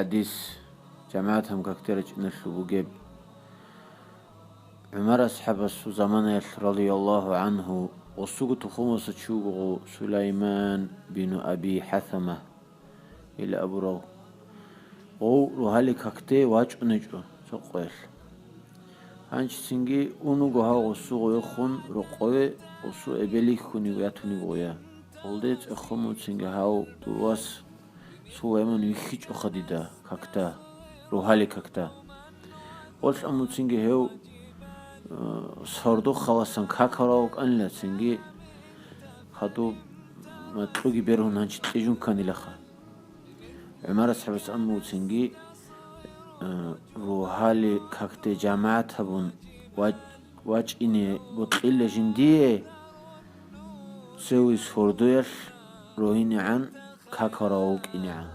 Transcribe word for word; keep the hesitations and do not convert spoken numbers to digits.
Гьадис жамагӀат гьабун какде рачӀиналъул бугеб. ГӀумар асхӀабасул заманаялъ, радияллагьу гӀангьу, гъосуго тухумалъа чи вуго Сулайман бину Аби ХӀасама, ил абурав. Гъов рогьалил какде вачӀунечӀо цо къоялъ. Гьанчицинги ун вуго гьав гъосу гъоехун рокъове, гъосу эбел йихьунев ятунеб гъоя. Гъолде цӀехун муцинги гьав дурвас Сулайман вихьичӀоха дида какда, рогьалил какда. Гъолъ амуцинги гьев, э, сордо халасан какарав вукӀанила, цинги хадуб макьуги бергьун гьанчи кьижун кканилаха. ГӀумар асхӀабас амуцинги, э, рогьалил какде жамагӀат гьабун ва-, вачӀине бокьила жиндие, цеве сордоялъ рогьинегӀан какарав вукӀинегӀан.